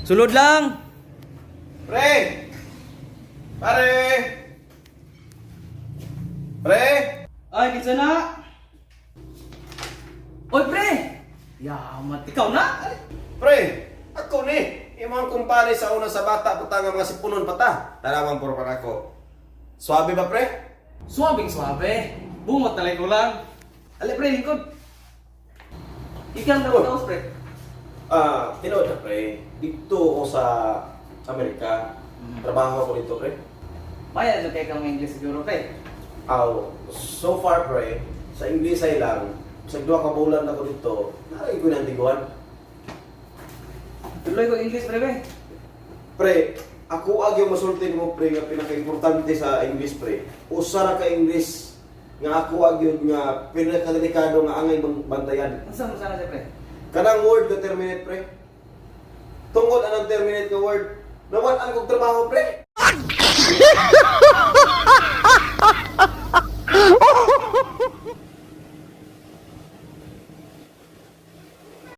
Sulod lang. Pre! Pare! Pre! Ay, kinsa na? Oy, pre! Yamat, ikaw na? Ay, Pre! Ako ni! Imong kumpare sa una sa bata puta nga mga sipunon pata. Tanawan puro pa nako. Swabe ba, pre? Suwabing suwabe. Bungot na lang ko lang. Ali, pre, lingkod. Ikaw na Oy. taos, pre. Ah, tinuod na, pre. Dito ako sa Amerika. Trabaho ako dito, pre. Maya na kay kang English siguro, pre. Aw, so far, pre, sa English ay lang, sa duha ka bulan ako dito, naray ko ng tiguan. Tuloy ko English, pre, pre. Pre, ako ag yung masulti mo, pre, nga pinaka-importante sa English, pre. Usa ra ka English nga ako ag yun nga pinakadelikado nga angay bantayan. Unsa mo sana siya, pre? Kanang word nga terminate, pre. Tungod anang terminate nga word, nawad ang kog trabaho, pre.